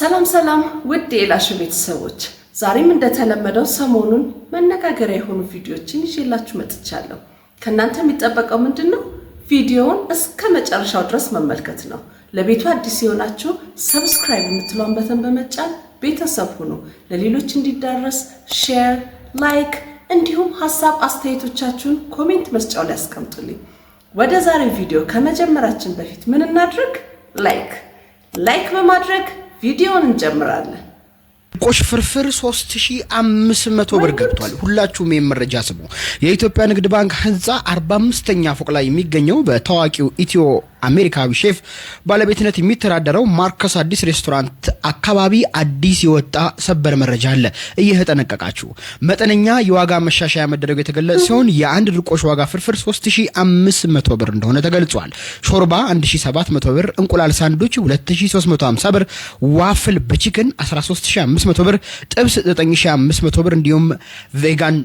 ሰላም ሰላም ውድ የኤላሾ ቤተሰቦች፣ ዛሬም እንደተለመደው ሰሞኑን መነጋገሪያ የሆኑ ቪዲዮዎችን ይዤላችሁ መጥቻለሁ። ከእናንተ የሚጠበቀው ምንድን ነው? ቪዲዮውን እስከ መጨረሻው ድረስ መመልከት ነው። ለቤቱ አዲስ የሆናችሁ subscribe የምትለውን button በመጫን ቤተሰብ ሁኑ። ለሌሎች እንዲዳረስ share፣ like እንዲሁም ሀሳብ አስተያየቶቻችሁን comment መስጫው ላይ አስቀምጡልኝ። ወደ ዛሬው ቪዲዮ ከመጀመራችን በፊት ምን እናድርግ? Like like በማድረግ ቪዲዮውን እንጀምራለን። ድርቆሽ ፍርፍር 3500 ብር ገብቷል። ሁላችሁም ይህን መረጃ ስሙ። የኢትዮጵያ ንግድ ባንክ ህንፃ 45ኛ ፎቅ ላይ የሚገኘው በታዋቂው ኢትዮ አሜሪካዊ ሼፍ ባለቤትነት የሚተዳደረው ማርከስ አዲስ ሬስቶራንት አካባቢ አዲስ የወጣ ሰበር መረጃ አለ። እየተጠነቀቃችሁ፣ መጠነኛ የዋጋ መሻሻያ መደረጉ የተገለጸ ሲሆን የአንድ ድርቆሽ ዋጋ ፍርፍር 3500 ብር እንደሆነ ተገልጿል። ሾርባ 1700 ብር፣ እንቁላል ሳንዱች 2350 ብር፣ waffle በ chicken 13500 ብር፣ ጥብስ 9500 ብር እንዲሁም vegan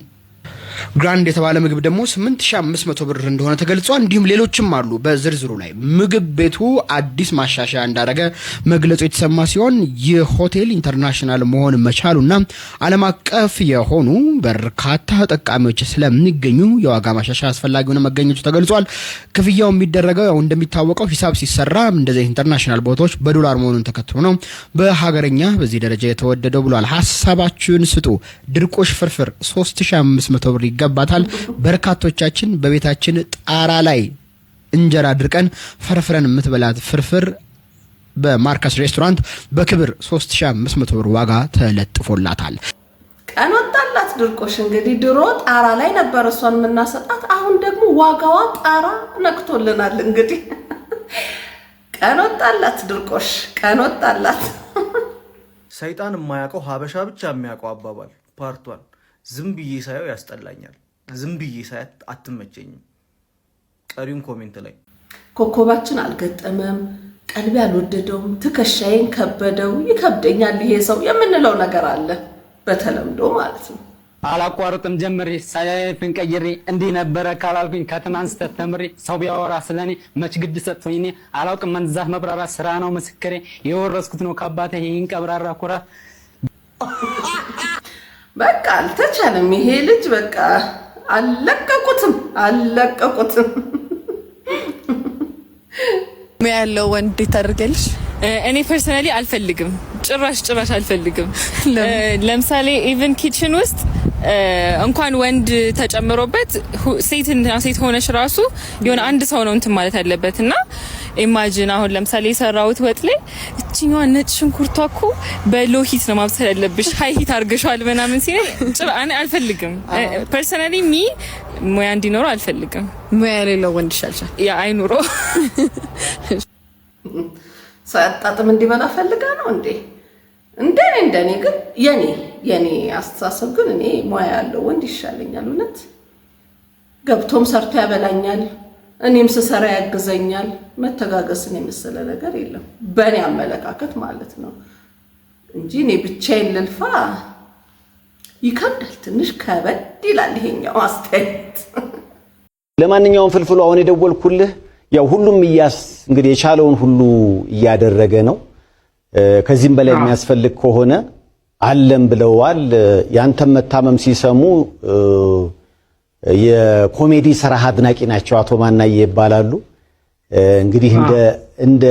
grand የተባለ ምግብ ደግሞ 8500 ብር እንደሆነ ተገልጿል። እንዲሁም ሌሎችም አሉ በዝርዝሩ ላይ። ምግብ ቤቱ አዲስ ማሻሻያ እንዳደረገ መግለጹ የተሰማ ሲሆን ይህ ሆቴል international መሆን መቻሉና ዓለም አቀፍ የሆኑ በርካታ ተጠቃሚዎች ስለሚገኙ የዋጋ ማሻሻያ አስፈላጊ ሆነ መገኘቱ ተገልጿል። ክፍያው የሚደረገው ያው እንደሚታወቀው ሂሳብ ሲሰራ እንደዚህ international ቦታዎች በዶላር መሆኑን ተከትሎ ነው በሀገረኛ በዚህ ደረጃ የተወደደው ብሏል። ሀሳባችሁን ስጡ። ድርቆሽ ፍርፍር 3500 ብር ይገባታል። በርካቶቻችን በቤታችን ጣራ ላይ እንጀራ አድርቀን ፈርፍረን የምትበላት ፍርፍር በማርከስ ሬስቶራንት በክብር 3500 ብር ዋጋ ተለጥፎላታል። ቀን ወጣላት ድርቆሽ። እንግዲህ ድሮ ጣራ ላይ ነበር እሷን የምናሰጣት፣ አሁን ደግሞ ዋጋዋ ጣራ ነክቶልናል። እንግዲህ ቀን ወጣላት ድርቆሽ፣ ቀን ወጣላት። ሰይጣን የማያውቀው ሀበሻ ብቻ የሚያውቀው አባባል part one። ዝም ብዬ ሳየው ያስጠላኛል። ዝም ብዬ ሳያት አትመቸኝም። ቀሪውን comment ላይ። ኮከባችን አልገጠመም፣ ቀልቤ አልወደደውም፣ ትከሻዬን ከበደው፣ ይከብደኛል ይሄ ሰው የምንለው ነገር አለ በተለምዶ ማለት ነው። አላቋርጥም ጀምሬ ሳያየፍን ቀይሬ እንዲህ ነበረ ካላልኩኝ ከትናንት ስህተት ተምሬ ሰው ቢያወራ ስለኔ መች ግድ ሰጥቶኝ እኔ አላውቅም መንዛት መብራራት ስራ ነው ምስክሬ የወረስኩት ነው ከአባቴ ይህን ቀብራራ ኩራት። በቃ አልተቻለም። ይሄ ልጅ በቃ አልለቀቁትም አልለቀቁትም። ሙያ ያለው ወንድ እንዴት ታደርጊያለሽ? እኔ personally አልፈልግም፣ ጭራሽ ጭራሽ አልፈልግም። ለምሳሌ even kitchen ውስጥ እንኳን ወንድ ተጨምሮበት ሴትና ሴት ሆነሽ ራሱ የሆነ አንድ ሰው ነው እንትን ማለት ያለበት። እና imagine አሁን ለምሳሌ የሰራሁት ወጥ ላይ እችኛዋ ነጭ ሽንኩርቷ እኮ በ low heat ነው ማብሰል ያለብሽ፣ high heat አድርገሽዋል ምናምን ሲለኝ እኔ አልፈልግም። Personally me ሙያ እንዲኖረው አልፈልግም። ሙያ የሌለው ወንድ ይሻልሻል? Yeah፣ አይኑሮ። ሳያጣጥም እንዲበላ ፈልጋ ነው እንዴ? እንደኔ ግን የኔ አስተሳሰብ ግን እኔ ሙያ ያለው ወንድ ይሻለኛል። እውነት ገብቶም ሰርቶ ያበላኛል፣ እኔም ስሰራ ያግዘኛል። መተጋገስን የመሰለ ነገር የለም፣ በእኔ አመለካከት ማለት ነው እንጂ እኔ ብቻዬን ልልፋ ይከብዳል። ትንሽ ከበድ ይላል ይሄኛው አስተያየት። ለማንኛውም ፍልፍሉ፣ አሁን የደወልኩልህ ያው ሁሉም እያስ እንግዲህ የቻለውን ሁሉ እያደረገ ነው። ከዚህም በላይ የሚያስፈልግ ከሆነ አለም ብለዋል። ያንተም መታመም ሲሰሙ የኮሜዲ ስራ አድናቂ ናቸው፣ አቶ ማናዬ ይባላሉ። እንግዲህ እንደ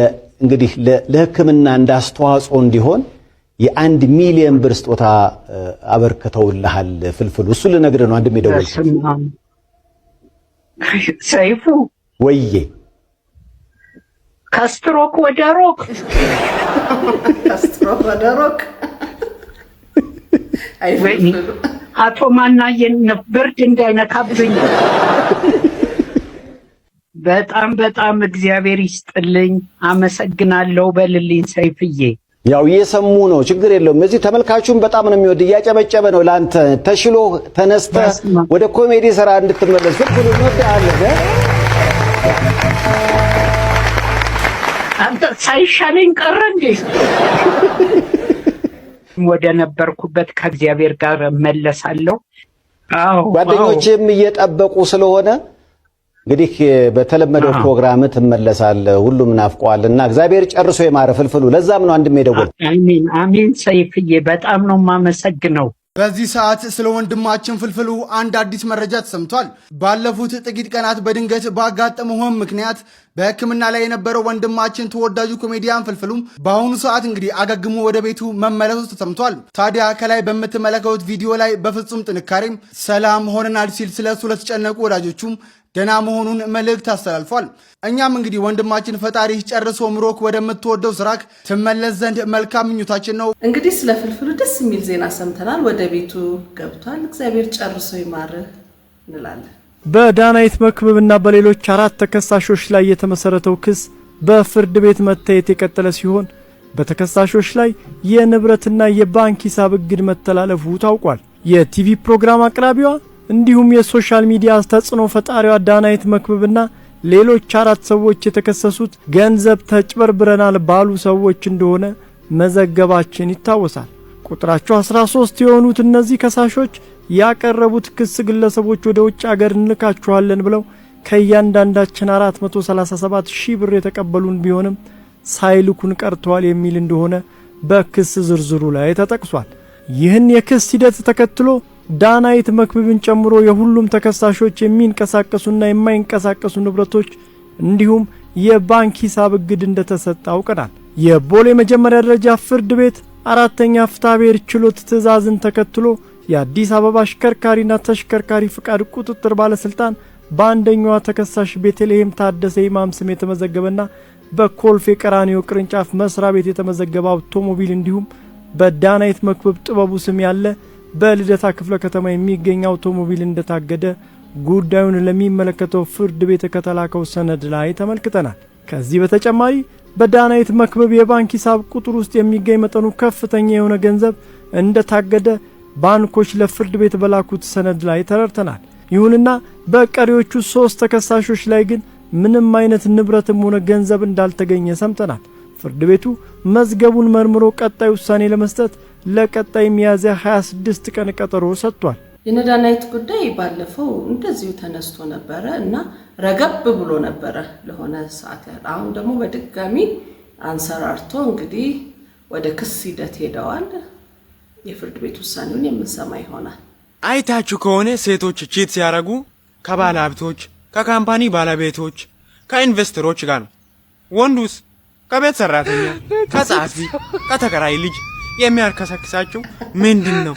እንግዲህ ለሕክምና እንደ አስተዋጽኦ እንዲሆን የ1 ሚሊዮን ብር ስጦታ አበርክተውልሃል ፍልፍሉ። እሱ ልነግርህ ነው አንድም የደወልኩት። ሰይፉ። ወዬ። ከስትሮክ ወደ rock። ከስትሮክ ወደ rock። አቶ ማናየን ብርድ እንዳይነካብኝ። በጣም በጣም እግዚአብሔር ይስጥልኝ፣ አመሰግናለሁ በልልኝ ሰይፍዬ። ያው እየሰሙ ነው፣ ችግር የለውም። እዚህ ተመልካቹም በጣም ነው የሚወድ፣ እያጨበጨበ ነው ለአንተ ተሽሎ ተነስተህ ወደ ኮሜዲ ስራ እንድትመለስ። ፍልፍሉ፣ እንወድሃለን። አንተ ሳይሻለኝ ቀረ እንዴ? ወደ ነበርኩበት ከእግዚአብሔር ጋር እመለሳለሁ። አዎ። ጓደኞችም እየጠበቁ ስለሆነ እንግዲህ በተለመደው ፕሮግራም ትመለሳለህ። ሁሉም ናፍቋል እና እግዚአብሔር ጨርሶ ይማር ፍልፍሉ። ለዛም ነው አንድም የደወል። አሜን አሜን። ሰይፍዬ በጣም ነው የማመሰግነው። በዚህ ሰዓት ስለ ወንድማችን ፍልፍሉ አንድ አዲስ መረጃ ተሰምቷል። ባለፉት ጥቂት ቀናት በድንገት ባጋጠመው ሕመም ምክንያት በሕክምና ላይ የነበረው ወንድማችን ተወዳጁ ኮሜዲያን ፍልፍሉም በአሁኑ ሰዓት እንግዲህ አገግሞ ወደ ቤቱ መመለሱ ተሰምቷል። ታዲያ ከላይ በምትመለከቱት ቪዲዮ ላይ በፍጹም ጥንካሬም ሰላም ሆነናል ሲል ስለ እሱ ለተጨነቁ ወዳጆቹም ደህና መሆኑን መልእክት አስተላልፏል። እኛም እንግዲህ ወንድማችን ፈጣሪ ጨርሶ ምሮክ ወደምትወደው ስራክ ትመለስ ዘንድ መልካም ምኞታችን ነው። እንግዲህ ስለ ፍልፍሉ ደስ የሚል ዜና ሰምተናል። ወደ ቤቱ ገብቷል። እግዚአብሔር ጨርሶ ይማርህ እንላለን። በዳናይት መክብብና በሌሎች አራት ተከሳሾች ላይ የተመሰረተው ክስ በፍርድ ቤት መታየት የቀጠለ ሲሆን በተከሳሾች ላይ የንብረትና የባንክ ሂሳብ እግድ መተላለፉ ታውቋል። የቲቪ ፕሮግራም አቅራቢዋ እንዲሁም የ social media ተጽዕኖ ፈጣሪዋ ዳናይት መክብብና ሌሎች አራት ሰዎች የተከሰሱት ገንዘብ ተጭበርብረናል ባሉ ሰዎች እንደሆነ መዘገባችን ይታወሳል። ቁጥራቸው 13 የሆኑት እነዚህ ከሳሾች ያቀረቡት ክስ ግለሰቦች ወደ ውጭ አገር እንልካችኋለን ብለው ከእያንዳንዳችን 437 ሺህ ብር የተቀበሉን ቢሆንም ሳይልኩን ቀርተዋል የሚል እንደሆነ በክስ ዝርዝሩ ላይ ተጠቅሷል። ይህን የክስ ሂደት ተከትሎ ዳናይት መክብብን ጨምሮ የሁሉም ተከሳሾች የሚንቀሳቀሱና የማይንቀሳቀሱ ንብረቶች እንዲሁም የባንክ ሂሳብ እግድ እንደተሰጠ አውቀናል። የቦሌ መጀመሪያ ደረጃ ፍርድ ቤት አራተኛ ፍትሐብሔር ችሎት ትዕዛዝን ተከትሎ የአዲስ አበባ አሽከርካሪና ተሽከርካሪ ፍቃድ ቁጥጥር ባለስልጣን በአንደኛዋ ተከሳሽ ቤተልሔም ታደሰ ይማም ስም የተመዘገበና በኮልፌ ቀራኒዮ ቅርንጫፍ መስሪያ ቤት የተመዘገበ አውቶሞቢል እንዲሁም በዳናይት መክብብ ጥበቡ ስም ያለ በልደታ ክፍለ ከተማ የሚገኝ አውቶሞቢል እንደታገደ ጉዳዩን ለሚመለከተው ፍርድ ቤት ከተላከው ሰነድ ላይ ተመልክተናል። ከዚህ በተጨማሪ በዳናይት መክብብ የባንክ ሂሳብ ቁጥር ውስጥ የሚገኝ መጠኑ ከፍተኛ የሆነ ገንዘብ እንደታገደ ባንኮች ለፍርድ ቤት በላኩት ሰነድ ላይ ተረድተናል። ይሁንና በቀሪዎቹ ሶስት ተከሳሾች ላይ ግን ምንም አይነት ንብረትም ሆነ ገንዘብ እንዳልተገኘ ሰምተናል። ፍርድ ቤቱ መዝገቡን መርምሮ ቀጣይ ውሳኔ ለመስጠት ለቀጣይ ሚያዝያ 26 ቀን ቀጠሮ ሰጥቷል። የነዳናይት ጉዳይ ባለፈው እንደዚሁ ተነስቶ ነበረ እና ረገብ ብሎ ነበረ ለሆነ ሰዓት ያህል። አሁን ደግሞ በድጋሚ አንሰራርቶ እንግዲህ ወደ ክስ ሂደት ሄደዋል። የፍርድ ቤት ውሳኔውን የምንሰማ ይሆናል። አይታችሁ ከሆነ ሴቶች cheat ሲያደርጉ ከባለ ሀብቶች፣ ከ company ባለቤቶች፣ ከኢንቨስተሮች ጋር ነው። ወንዱስ ከቤት ሰራተኛ፣ ከጸሐፊ፣ ከተከራይ ልጅ የሚያርከሰክሳቸው ምንድን ነው?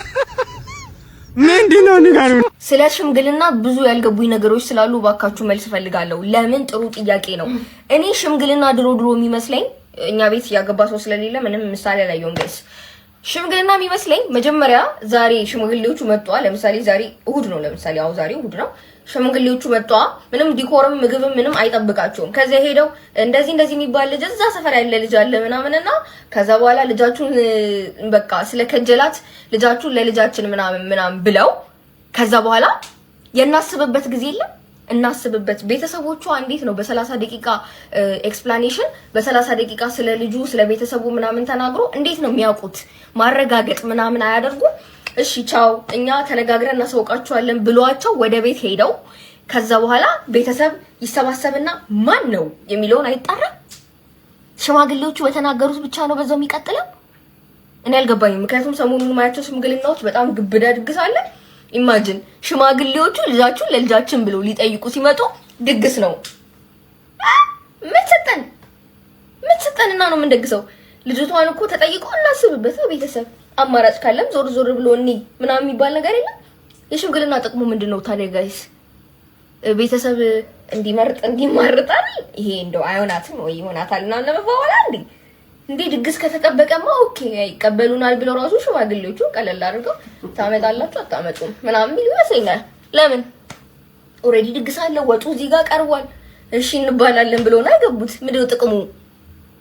ምንድን ነው ንገሩን። ስለ ሽምግልና ብዙ ያልገቡኝ ነገሮች ስላሉ ባካችሁ መልስ እፈልጋለሁ። ለምን? ጥሩ ጥያቄ ነው። እኔ ሽምግልና ድሮ ድሮ የሚመስለኝ፣ እኛ ቤት ያገባ ሰው ስለሌለ ምንም ምሳሌ አላየሁም guys። ሽምግልና የሚመስለኝ መጀመሪያ ዛሬ ሽማግሌዎቹ መጥተዋ። ለምሳሌ ዛሬ እሁድ ነው። ለምሳሌ አሁን ዛሬ እሁድ ነው። ሽማግሌዎቹ መጥተዋ፣ ምንም decor ም ምግብም ምንም አይጠብቃቸውም። ከዚያ ሄደው እንደዚህ እንደዚህ የሚባል ልጅ እዛ ሰፈር ያለ ልጅ አለ ምናምንና ከዛ በኋላ ልጃችሁን በቃ ስለከጀላት ልጃችሁን ለልጃችን ምናምን ምናምን ብለው ከዛ በኋላ የናስብበት ጊዜ የለም። እናስብበት። ቤተሰቦቿ እንዴት ነው በ30 ደቂቃ explanation፣ በ30 ደቂቃ ስለ ልጁ ስለ ቤተሰቡ ምናምን ተናግሮ እንዴት ነው የሚያውቁት? ማረጋገጥ ምናምን አያደርጉም? እሺ ቻው፣ እኛ ተነጋግረን እናሳውቃችኋለን ብሏቸው ወደ ቤት ሄደው ከዛ በኋላ ቤተሰብ ይሰባሰብና ማን ነው የሚለውን አይጣራም። ሽማግሌዎቹ በተናገሩት ብቻ ነው በዛው የሚቀጥለው። እኔ አልገባኝም። ምክንያቱም ሰሞኑን ማያቸው ሽምግልናዎች በጣም ግብዳ ድግስ አለ። Imagine ሽማግሌዎቹ ልጃችሁን ለልጃችን ብለው ሊጠይቁ ሲመጡ ድግስ ነው። ምን ሰጠን? ምን ሰጠንና ነው የምንደግሰው? ልጅቷን እኮ ተጠይቆ እናስብበት ነው ቤተሰብ አማራጭ ካለም ዞር ዞር ብሎ እኒ ምናምን የሚባል ነገር የለም። የሽምግልና ጥቅሙ ምንድን ነው ታዲያ guys? ቤተሰብ እንዲመርጥ እንዲማርጣል። ይሄ እንደው አይሆናትም ወይ ይሆናታል ምናምን ለመባባል እንዴ እንዴ ድግስ ከተጠበቀማ okay ይቀበሉናል ብለው ራሱ ሽማግሌዎቹ ቀለል አድርገው ታመጣላችሁ አታመጡም ምናምን የሚሉ ይመስለኛል። ለምን already ድግስ አለ፣ ወጡ እዚህ ጋር ቀርቧል። እሺ እንባላለን ብለው ነው አይገቡት። ምንድነው ጥቅሙ?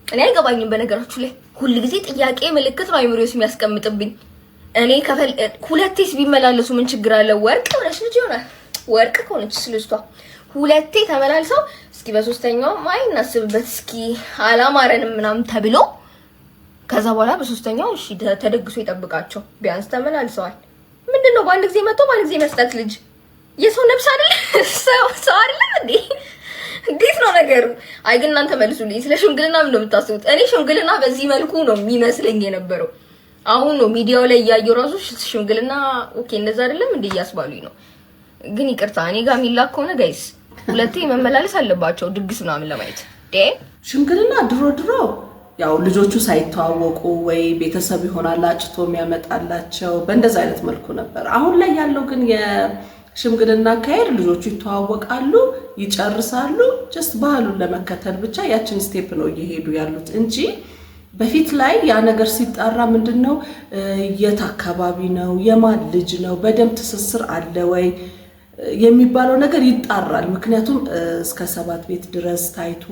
እኔ አይገባኝም። በነገራችሁ ላይ ሁል ጊዜ ጥያቄ ምልክት ነው አይምሮስ የሚያስቀምጥብኝ። እኔ ከፈል ሁለቴስ ቢመላለሱ ምን ችግር አለ? ወርቅ የሆነች ልጅ ይሆናል። ወርቅ ከሆነች ልጅቷ ሁለቴ ተመላልሰው እስኪ በሶስተኛው ማይ እናስብበት እስኪ አላማረንም ምናምን ተብሎ ከዛ በኋላ በሶስተኛው እሺ ተደግሶ ይጠብቃቸው። ቢያንስ ተመላልሰዋል። ምንድን ነው በአንድ ጊዜ መጥቶ በአንድ ጊዜ መስጠት ልጅ የሰው ነፍስ አይደለ? ሰው ሰው አይደለም እንዴ? እንዴት ነው ነገሩ? አይ ግን እናንተ መልሱልኝ። ስለ ሽምግልና ምን ነው የምታስቡት? እኔ ሽምግልና በዚህ መልኩ ነው የሚመስለኝ የነበረው። አሁን ነው ሚዲያው ላይ እያየሁ ራሱ ሽምግልና okay እንደዛ አይደለም እንዴ እያስባሉኝ ነው። ግን ይቅርታ፣ እኔ ጋር የሚላክ ከሆነ guys ሁለቴ መመላለስ አለባቸው ድግስ ምናምን ለማየት። ሽምግልና ድሮ ድሮ ያው ልጆቹ ሳይተዋወቁ ወይ ቤተሰብ ይሆናል አጭቶ የሚያመጣላቸው፣ በእንደዛ አይነት መልኩ ነበር። አሁን ላይ ያለው ግን የሽምግልና አካሄድ ልጆቹ ይተዋወቃሉ፣ ይጨርሳሉ። Just ባህሉን ለመከተል ብቻ ያችን step ነው እየሄዱ ያሉት እንጂ በፊት ላይ ያ ነገር ሲጣራ ምንድን ነው፣ የት አካባቢ ነው፣ የማን ልጅ ነው፣ በደም ትስስር አለ ወይ የሚባለው ነገር ይጣራል። ምክንያቱም እስከ ሰባት ቤት ድረስ ታይቶ፣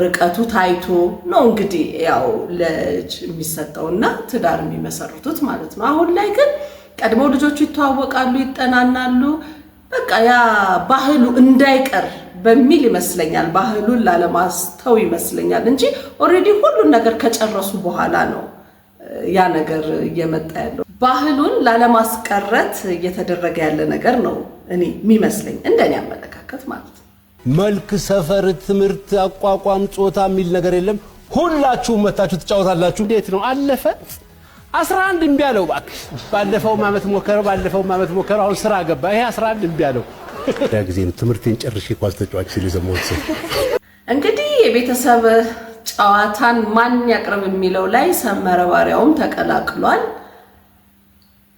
ርቀቱ ታይቶ ነው እንግዲህ ያው ልጅ የሚሰጠውና ትዳር የሚመሰርቱት ማለት ነው። አሁን ላይ ግን ቀድመው ልጆቹ ይተዋወቃሉ፣ ይጠናናሉ። በቃ ያ ባህሉ እንዳይቀር በሚል ይመስለኛል፣ ባህሉን ላለማስተው ይመስለኛል እንጂ already ሁሉን ነገር ከጨረሱ በኋላ ነው ያ ነገር እየመጣ ያለው። ባህሉን ላለማስቀረት እየተደረገ ያለ ነገር ነው እኔ የሚመስለኝ፣ እንደኔ አመለካከት ማለት ነው። መልክ፣ ሰፈር፣ ትምህርት፣ አቋቋም፣ ጾታ የሚል ነገር የለም። ሁላችሁም መታችሁ ትጫወታላችሁ። እንዴት ነው አለፈ? 11 እምቢ አለው እባክሽ። ባለፈውም ዓመት ሞከረው፣ ባለፈውም ዓመት ሞከረው። አሁን ስራ ገባ። ይሄ 11 እምቢ አለው። ያ ጊዜ ነው ትምህርቴን ጨርሼ ኳስ ተጫዋች ሲል የሰማሁት ሰው። እንግዲህ የቤተሰብ ጨዋታን ማን ያቅርብ የሚለው ላይ ሰመረ ባሪያውም ተቀላቅሏል።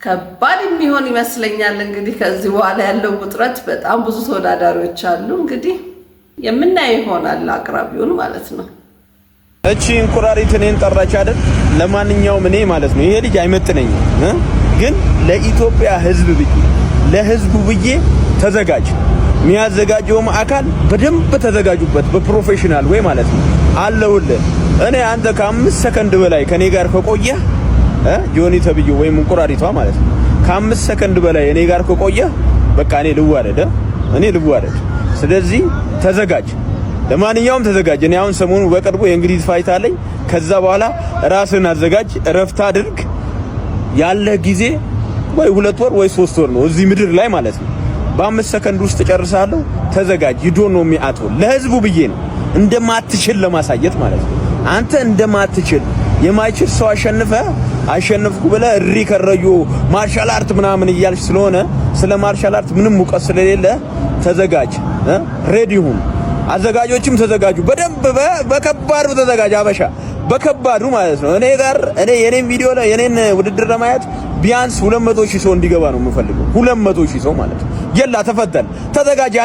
ከባድ የሚሆን ይመስለኛል። እንግዲህ ከዚህ በኋላ ያለው ውጥረት፣ በጣም ብዙ ተወዳዳሪዎች አሉ። እንግዲህ የምናየው ይሆናል አቅራቢውን ማለት ነው። እቺ እንቁራሪት እኔን ጠራች አይደል? ለማንኛውም እኔ ማለት ነው ይሄ ልጅ አይመጥነኝም፣ ግን ለኢትዮጵያ ሕዝብ ብዬ፣ ለሕዝቡ ብዬ ተዘጋጅ። የሚያዘጋጀውም አካል በደንብ ተዘጋጁበት፣ በ professional way ማለት ነው። አለሁልህ። እኔ አንተ ከ5 ሰከንድ በላይ ከኔ ጋር ከቆየህ፣ ጆኒ ተብዬው ወይም እንቁራሪቷ ማለት ነው፣ ከ5 ሰከንድ በላይ እኔ ጋር ከቆየህ በቃ እኔ ልዋረድ፣ እኔ ልዋረድ። ስለዚህ ተዘጋጅ። ለማንኛውም ተዘጋጅ። እኔ አሁን ሰሞኑ በቅርቡ የእንግሊዝ fight አለኝ። ከዛ በኋላ ራስህን አዘጋጅ፣ እረፍት አድርግ። ያለ ጊዜ ወይ 2 ወር ወይ 3 ወር ነው እዚህ ምድር ላይ ማለት ነው። በ5 ሰከንድ ውስጥ ጨርሳለሁ። ተዘጋጅ። You don't know me at all። ለህዝቡ ብዬ ነው፣ እንደማትችል ለማሳየት ማለት ነው። አንተ እንደማትችል፣ የማይችል ሰው አሸንፈ አሸንፍኩ ብለህ እሪ ከረዩ martial art ምናምን እያልሽ ስለሆነ፣ ስለ martial art ምንም እውቀት ስለሌለ ተዘጋጅ፣ ready ሁን። አዘጋጆችም ተዘጋጁ። በደንብ በከባዱ ተዘጋጅ። አበሻ በከባዱ ማለት ነው። እኔ ጋር እኔ የኔን ቪዲዮ ላይ የኔን ውድድር ለማየት ቢያንስ 200 ሺህ ሰው እንዲገባ ነው የምፈልገው። 200 ሺህ ሰው ማለት ነው። የላ ተፈተል ተዘጋጅ።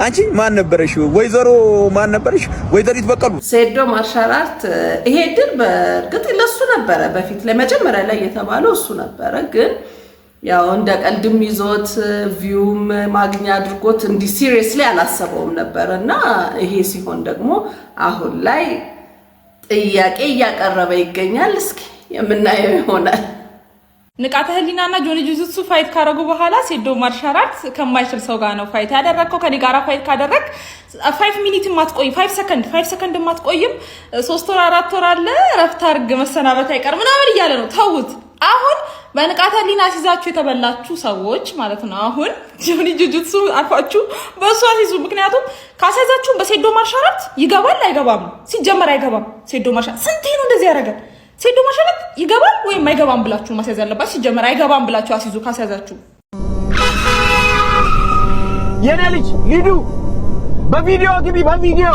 አንቺ ማን ነበረሽ? ወይዘሮ ማን ነበረሽ? ወይዘሪት በቀሉ። ሴዶ martial art ይሄ ድል በእርግጥ ለሱ ነበረ። በፊት ላይ መጀመሪያ ላይ የተባለው እሱ ነበረ። ግን ያው እንደ ቀልድም ይዞት view ም ማግኛ አድርጎት እንዲህ seriously አላሰበውም ነበር እና ይሄ ሲሆን ደግሞ አሁን ላይ ጥያቄ እያቀረበ ይገኛል። እስኪ የምናየው ይሆናል። ንቃተ ህሊናና ጆኒ ጁጁትሱ fight ካደረጉ በኋላ ሴዶ martial art ከማይችል ሰው ጋር ነው fight ያደረግከው። ከኔ ጋራ fight ካደረግ 5 minute አትቆይም፣ 5 second፣ 5 ሰከንድ አትቆይም። 3 ወር 4 ወር አለ፣ እረፍት አድርግ፣ መሰናበት አይቀር ምናምን እያለ ነው። ተዉት። አሁን በንቃተ ህሊና ሲዛችሁ የተበላችሁ ሰዎች ማለት ነው። አሁን ጆኒ ጁጁትሱ አልፋችሁ በእሱ አሲዙ። ምክንያቱም ካስያዛችሁን በሴዶ martial art ይገባል አይገባም? ሲጀመር አይገባም። ሴዶ martial ስንቴ ነው እንደዚህ ያደረገን? ሴዶ martial art ይገባል ወይም አይገባም ብላችሁ ማስያዝ ያለባችሁ። ሲጀመር አይገባም ብላችሁ አስይዙ ካስያዛችሁ። የኔ ልጅ ሊዱ፣ በቪዲዮ ግቢ፣ በቪዲዮ።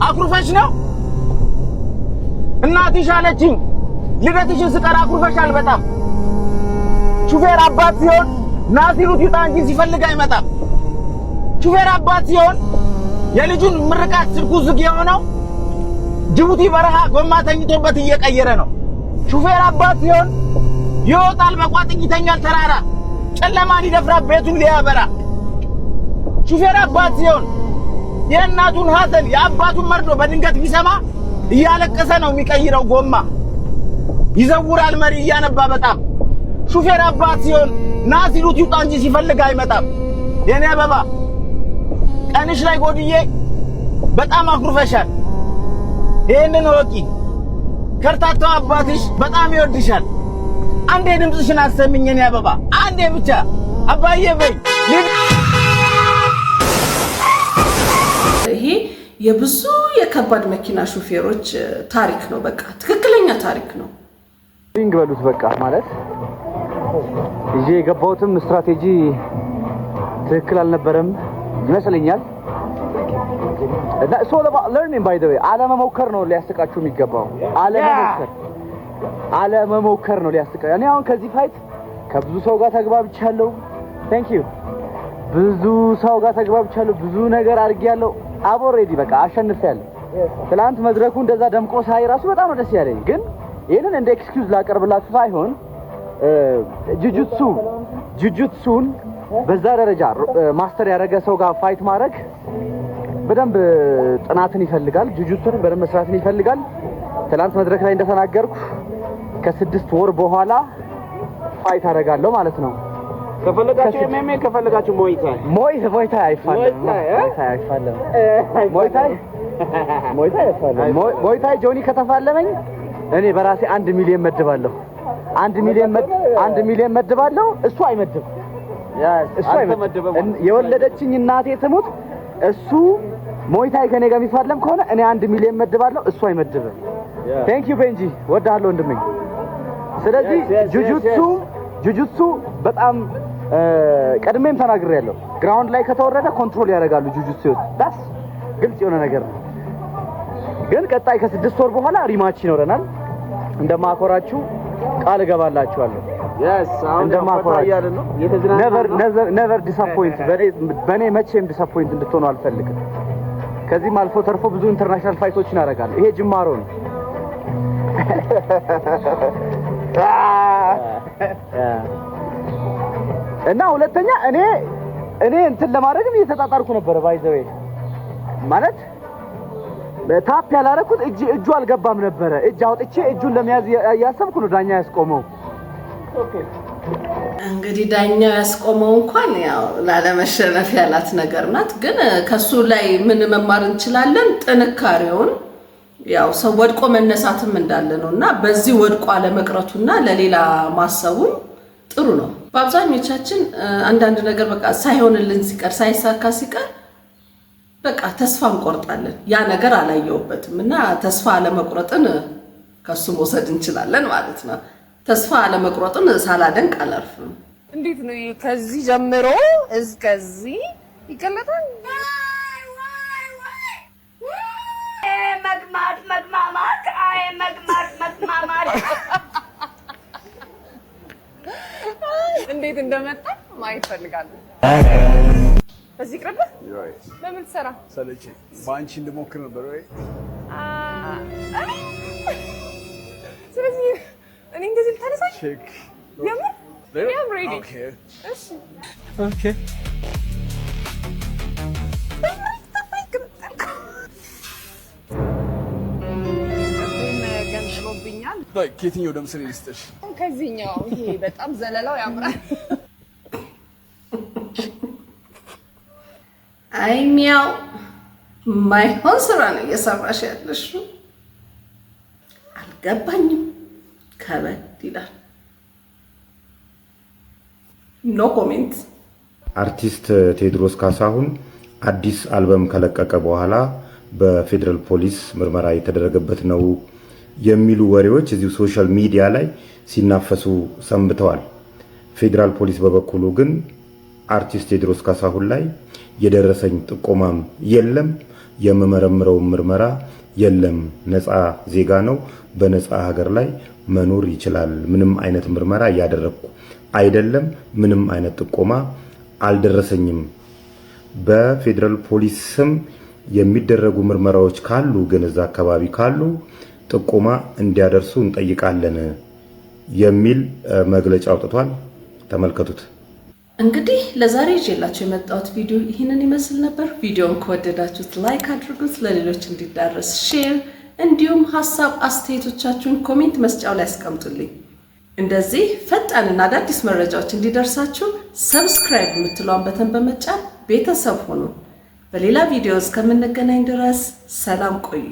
አኩርፈሽ ነው? እናትሽ አለችኝ ልደትሽን ስጠራ አኩርፈሻል በጣም። ሹፌር አባት ሲሆን ና ሲሉት ይውጣ እንጂ ሲፈልግ አይመጣም። ሹፌር አባት ሲሆን የልጁን ምርቃት ስልኩ ዝግ የሆነው ጅቡቲ በረሃ ጎማ ተኝቶበት እየቀየረ ነው። ሹፌር አባት ሲሆን ይወጣል በቋጥኝ ይተኛል ተራራ፣ ጨለማን ይደፍራል ቤቱን ሊያበራ። ሹፌር አባት ሲሆን የእናቱን ሐዘን የአባቱን መርዶ በድንገት ቢሰማ እያለቀሰ ነው የሚቀይረው ጎማ። ይዘውራል መሪ እያነባ በጣም። ሹፌር አባት ሲሆን ና ሲሉት ይውጣ እንጂ ሲፈልግ አይመጣም። የኔ አበባ፣ ቀንሽ ላይ ጎድዬ በጣም አኩርፈሻል። ይህንን እወቂ። ከርታታው አባትሽ በጣም ይወድሻል። አንዴ ድምፅሽን አሰሚኝ የኔ አበባ፣ አንዴ ብቻ። አባዬ በይ። ይሄ የብዙ የከባድ መኪና ሹፌሮች ታሪክ ነው። በቃ ትክክለኛ ታሪክ ነው። ሪንግ በሉት በቃ። ማለት ይዤ የገባሁትም ስትራቴጂ ትክክል አልነበረም ይመስለኛል። እና it's all about learning, by the way። አለመሞከር ነው ሊያስቃችሁ የሚገባው። አለመሞከር፣ አለመሞከር ነው ሊያስቃ። እኔ አሁን ከዚህ fight ከብዙ ሰው ጋር ተግባብቻለሁ። Thank you። ብዙ ሰው ጋር ተግባብቻለሁ። ብዙ ነገር አድርጌያለሁ። I'm already በቃ አሸንፌያለሁ። ትላንት መድረኩ እንደዛ ደምቆ ሳይ ራሱ በጣም ነው ደስ ያለኝ። ግን ይህንን እንደ excuse ላቀርብላችሁ ሳይሆን ጁጁትሱን በዛ ደረጃ master ያደረገ ሰው ጋር fight ማድረግ በደንብ ጥናትን ይፈልጋል። ጁጁትሱን በደንብ መስራትን ይፈልጋል። ትላንት መድረክ ላይ እንደተናገርኩ ከ6 ወር በኋላ fight አደርጋለሁ ማለት ነው። ከፈለጋችሁ MMA፣ ከፈለጋችሁ Muay Thai። Muay Thai አይፋለም። Muay Thai አይፋለም። Muay Thai አይፋለም። Muay Thai ጆኒ ከተፋለመኝ እኔ በራሴ 1 ሚሊዮን መድባለሁ። 1 ሚሊዮን መድባለሁ። እሱ አይመድብም። እሱ አይመድብም። የወለደችኝ እናቴ ትሙት፣ እሱ Muay Thai ከኔ ጋር የሚፋለም ከሆነ እኔ 1 ሚሊዮን መድባለሁ። እሱ አይመድብም። Thank you ቤንጂ፣ ወድሃለሁ ወንድሜ። ስለዚህ ጁጁትሱ በጣም ቀድሜም ተናግሬያለሁ። Ground ላይ ከተወረደ control ያደርጋሉ ጁጁትሱዎች። That's ግልጽ የሆነ ነገር ነው። ግን ቀጣይ ከ6 ወር በኋላ rematch ይኖረናል። እንደማኮራችሁ ቃል እገባላችኋለሁ። እንደማኮራችሁ፣ never disappoint። በእኔ መቼም disappoint እንድትሆኑ አልፈልግም። ከዚህም አልፎ ተርፎ ብዙ international fight ኦችን አደርጋለሁ። ይሄ ጅማሮ ነው። እና ሁለተኛ እኔ እንትን ለማድረግም እየተጣጣርኩ ነበረ። By the way ማለት tap ያላረኩት እጁ አልገባም ነበረ። እጅ አውጥቼ እጁን ለመያዝ እያሰብኩ ነው ዳኛ ያስቆመው። እንግዲህ ዳኛው ያስቆመው እንኳን ያው ላለመሸነፍ ያላት ነገር ናት። ግን ከሱ ላይ ምን መማር እንችላለን? ጥንካሬውን፣ ያው ሰው ወድቆ መነሳትም እንዳለ ነው እና በዚህ ወድቆ አለመቅረቱና ለሌላ ማሰቡም ጥሩ ነው። በአብዛኞቻችን አንዳንድ ነገር በቃ ሳይሆንልን ሲቀር፣ ሳይሳካ ሲቀር በቃ ተስፋ እንቆርጣለን። ያ ነገር አላየውበትም እና ተስፋ አለመቁረጥን ከሱ መውሰድ እንችላለን ማለት ነው። ተስፋ አለመቁረጥን ሳላደንቅ አላርፍም። እንዴት ነው ከዚህ ጀምሮ እስከዚህ ይገለጣል? መግማት መግማማት፣ አይ መግማት መግማማት። እንዴት እንደመጣ ማየት ፈልጋለሁ። በዚህ ቅርብ በምን ትሰራ? ሰለቸኝ። በአንቺ እንድሞክር ነበር ወይ? ስለዚህ እኔ እንደዚህ ልታነሳኝ? የምር I'm ready። እሺ። Okay። ገንጥሎብኛል። ከየትኛው ደም ስር ልስጥሽ? ከዚህኛው፣ ይሄ በጣም ዘለላው ያምራል። አይ ሚያው፣ ማይሆን ስራ ነው እየሰራሽ ያለሽው። አልገባኝም። ከበድ ይላል። No comment። አርቲስት ቴዎድሮስ ካሳሁን አዲስ አልበም ከለቀቀ በኋላ በፌዴራል ፖሊስ ምርመራ የተደረገበት ነው የሚሉ ወሬዎች እዚሁ social media ላይ ሲናፈሱ ሰንብተዋል። ፌዴራል ፖሊስ በበኩሉ ግን አርቲስት ቴዎድሮስ ካሳሁን ላይ የደረሰኝ ጥቆማም የለም፣ የምመረምረው ምርመራ የለም፣ ነፃ ዜጋ ነው፣ በነፃ ሀገር ላይ መኖር ይችላል፣ ምንም አይነት ምርመራ እያደረግኩ አይደለም፣ ምንም አይነት ጥቆማ አልደረሰኝም። በፌዴራል ፖሊስ ስም የሚደረጉ ምርመራዎች ካሉ ግን እዛ አካባቢ ካሉ ጥቆማ እንዲያደርሱ እንጠይቃለን የሚል መግለጫ አውጥቷል። ተመልከቱት። እንግዲህ ለዛሬ ይዤላችሁ የመጣሁት ቪዲዮ ይህንን ይመስል ነበር። ቪዲዮን ከወደዳችሁት like አድርጉት፣ ለሌሎች እንዲዳረስ share፣ እንዲሁም ሀሳብ አስተያየቶቻችሁን comment መስጫው ላይ አስቀምጡልኝ። እንደዚህ ፈጣንና አዳዲስ መረጃዎች እንዲደርሳችሁ subscribe የምትለዋን button በመጫን ቤተሰብ ሁኑ። በሌላ ቪዲዮ እስከምንገናኝ ድረስ ሰላም ቆዩ።